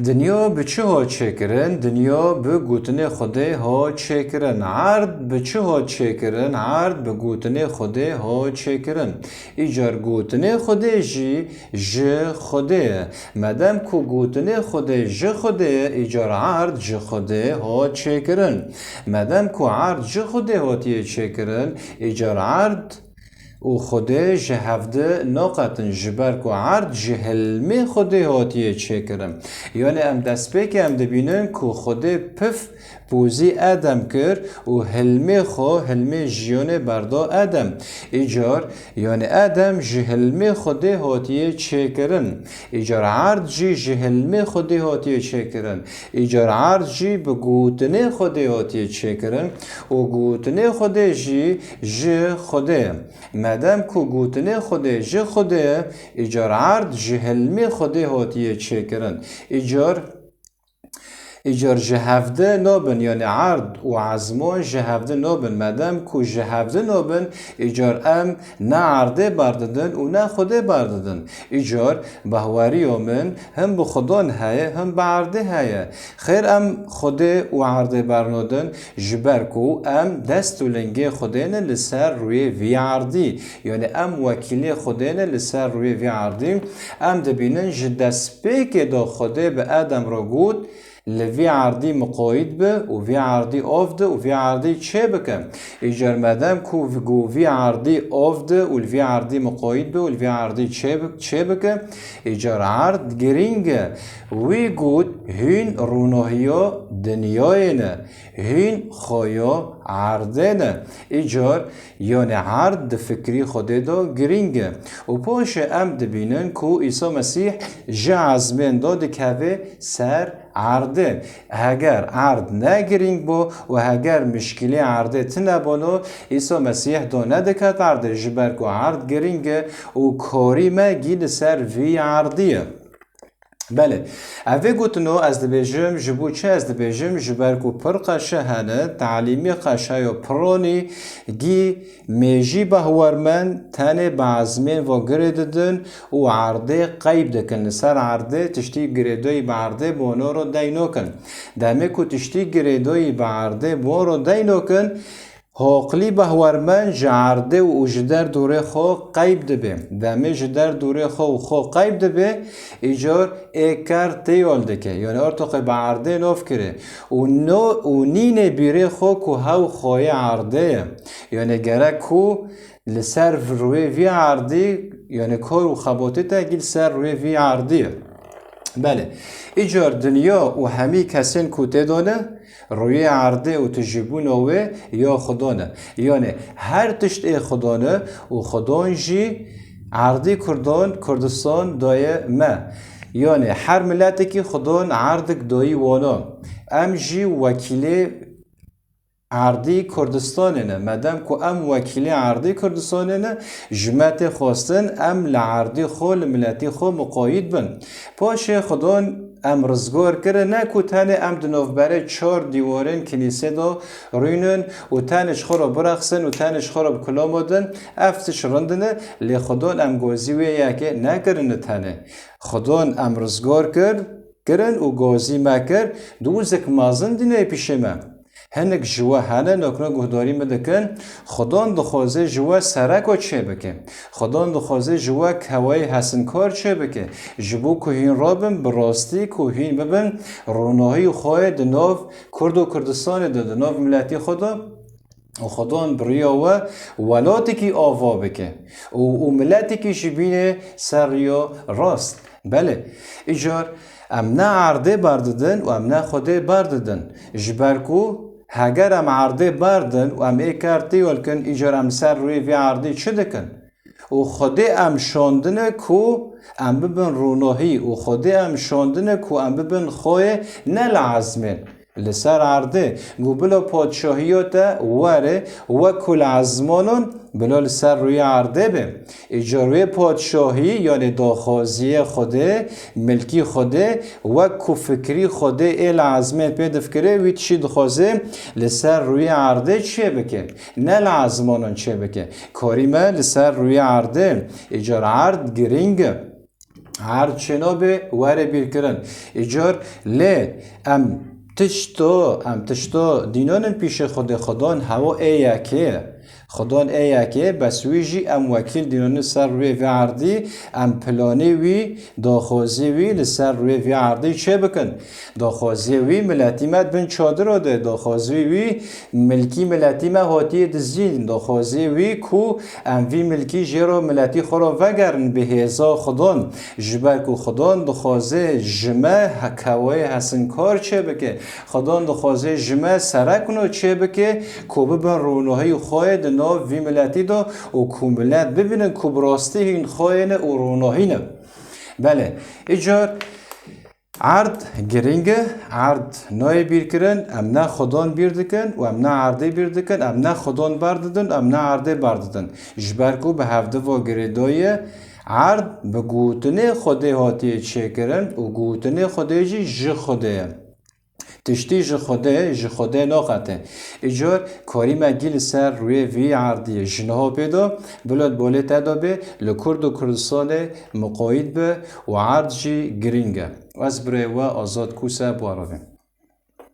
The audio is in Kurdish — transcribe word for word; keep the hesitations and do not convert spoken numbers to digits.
Dinya bi çi hat çêkirin? Dinya bi gotinê Xwedê hat çêkirin. Erd bi çi hat çêkirin? Erd bi gotinê Xwedê hat çêkirin. Îcar gotinê Xwedê jî ji Xwedê ye. Medem ku gotinê Xwedê ji Xwedê ye, îcar erd ji Xwedê hat çêkirin. Medem ku erd ji Xwedê hatiye çêkirin, îcar erd û Xwedê ji hevdi naqetin, ji ber ku erd ji hilmê Xwedê hatiye çêkirin. Yanî em destpêkê em dibînin ku Xwedê pif pozî Edem kir û hilmê xwe, hilmê jiyanê berda Edem. Îcar, yanî Edem ji hilmê Xwedê hatiye çêkirin. Îcar erd jî ji hilmê Xwedê hatiye çêkirin. Îcar erd jî bi gotinê Xwedê hatiye çêkirin û gotinê Xwedê jî ji Xwedê ye. Medem ku gotinê Xwedê ji Xwedê ye, îcar erd ji hilmê Xwedê hatiye çêkirin. Îcar, îcar ji hevdi nabin, yanî erd û ezman ji hevdi nabin. Medem ku ji hevdi nabin, îcar em ne erdê berdidin û ne Xwedê berdidin. Îcar bahweriya min him bi Xudan heye, him bi erdê heye. Xêr em Xwedê û erdê bernadin, ji ber ku em dest û lingê Xwedê ne li ser rûyê vî erdî. Yanî em wekîlê Xwedê ne li ser rûyê vî erdî. Em dibînin ji destpêkê de Xwedê bi Edem re got, li vî erdî miqayîd bi û vî erdî av di û vî erdî çêbike. Îcar medem ku vi-, ku vî erdî av di û li vî erdî miqayîd bi û li vî erdî çêbi-, çêbike, îcar erd girîng e. Wî got, hûn rûnahiya dinyayê ne, hûn xweya erdê ne. Îcar, yanî erd di fikrî Xwedê de girîng e. Û paşê em dibînin ku Îsa Mesîh ji ezmên de dikeve ser erdê. Heger erd ne girîng bo û heger mişkilê erdê tune bono, Îsa Mesîh do nediket erdê, ji ber ku erd girîng e û karî me gî li ser vî erdî ye. Belê, ev vê gotino ez dibêjim, ji bo çi ez dibêjim? Ji ber ku pir qeşe hene, talîmê qeşeyo pironî, gî mêjî behwermend tenê bi ezmên ve girê didin û erdê qeyb dikin. Li ser erdê tiştî girêdoyî bi erdê bono ro dey nokin. Demê ku tiştî girêdoyî bi erdê bo ro dey nokin, hoqlî behwermend ji erdê û ji derdorê xwe qeyb dibe. Demê ji derdorê xwe û xwe qeyb dibe, îcar ê kar têyol dike. Yanî ortoqê bi erdê nov kire. Û no, û nînê bîrê xwe ku hew xweyê erdê ye. Yanî gerek ku li ser rûyê vî erdî, yanî kor û xebotê te gî li ser rûyê vî erdî ye. Belê. Îcar dinya û hemî kesên ku tê de ne, rûyê erdê û tijîbûna wê ya Xudan e. Yanî her tişt ê Xudan e û Xudan jî erdî Kurdan, Kurdistan daye me. Yanî her miletekî Xudan erdik dayî wana. Em jî wekîlê erdî Kurdistanê ne. Medem ku em wekîlê erdî Kurdistanê ne, ji me tê xwestin em li erdî xwe, li miletî xwe miqayîd bin. Paşê Xwedon em rizgar kirin, ne ku tenê em di navberê çar dîwarên kinîsê de rûnin û tenê ji xwe re birexsin û tenê ji xwe re bi kulamo din, ev tişt rind in, lê Xwedon em gazî wê yekê nekirine tenê. Xwedon em rizgar kir, kirin û gazî me kir, dûzik mezin dînê pîşê me. Hinek ji we hene, nokna guhdarî min dikin, Xudan dixwaze ji we sereko çêbike. Xudan dixwaze ji we kewayê hesinkar çêbike. Ji bo ku hîn rabin, bi rastî ku hîn bibin, ronahî xwe di nav Kurd û Kurdistanê de, di nav miletî xwe de, û Xudan bi riya we welatekî ava bike û, û miletekî ji bînê ser riya rast. Belê, îcar em ne erdê berdidin û em ne Xwedê berdidin. Ji ber ku heger em erdê berdin û em ê kar têyol kin, îcar em ser rûyê vê erdê çi dikin? Û Xwedê em şandine ku em bibin rûnohî û Xwedê em şandine ku em bibin xweyê ne li ezmên. Li ser erdê, ku bila padşahiya te were, wek ku li ezmanan, bila li ser rûyê erdê be. Îcar wê padşahî, yanê daxwaziyê Xwedê, milkî Xwedê, wek ku fikrî Xwedê ê li ezmên pê difikire, wî tişî dixwaze li ser rûyê erdê çê bike, ne li ezmanan çê bike. Karî me li ser rûyê erdê, îcar erd girîng e. Erd çênabe were bîrkirin. Îcar lê em tişto, em tişto dînanin pîşê Xwedê. Xwedan hewa ê yekê ye. Xwedan ê yekê, bes wî jî em wekîl dînanin ser rûyê vê erdî, em planê wî, daxwazê wî li ser rûyê vê erdî çê bikin. Daxwazê wî miletî me di bin çadiro de, daxwazê wî milkî miletî me hatiye dizîn, daxwazê wî ku em vî milkî jê re miletî xwe re vegerin bi hêza Xwedan. Ji ber ku Xwedan dixwaze ji me he-, kewayê hesinkar çê bike. Xwedan dixwaze ji me serekno çê bike ku bibin ronahî xwe di nav vî miletî de û ku milet bibînin ku bi rastî hîn xwe ne û ronahî ne. Belê, îcar erd girîng e, erd nayê bîrkirin, em ne Xwedan bîr dikin û em ne erdê bîr dikin, em ne Xwedan berdidin, em ne erdê berdidin. Ji ber ku bi hevdiva girêdayî ye, erd bi gotinê Xwedê hatiye çêkirin û gotinê Xwedê jî ji Xwedê ye. Tiştî ji Xwedê, ji Xwedê naqete. Îcar karî me gî li ser rûyê vî erdiyê ji niha pê de, bila di bolê te de bê, li Kurd û Kurdistanê miqayîd be û erd jî girîng e. Ez birê we Azad Kûse, bi we re bêm.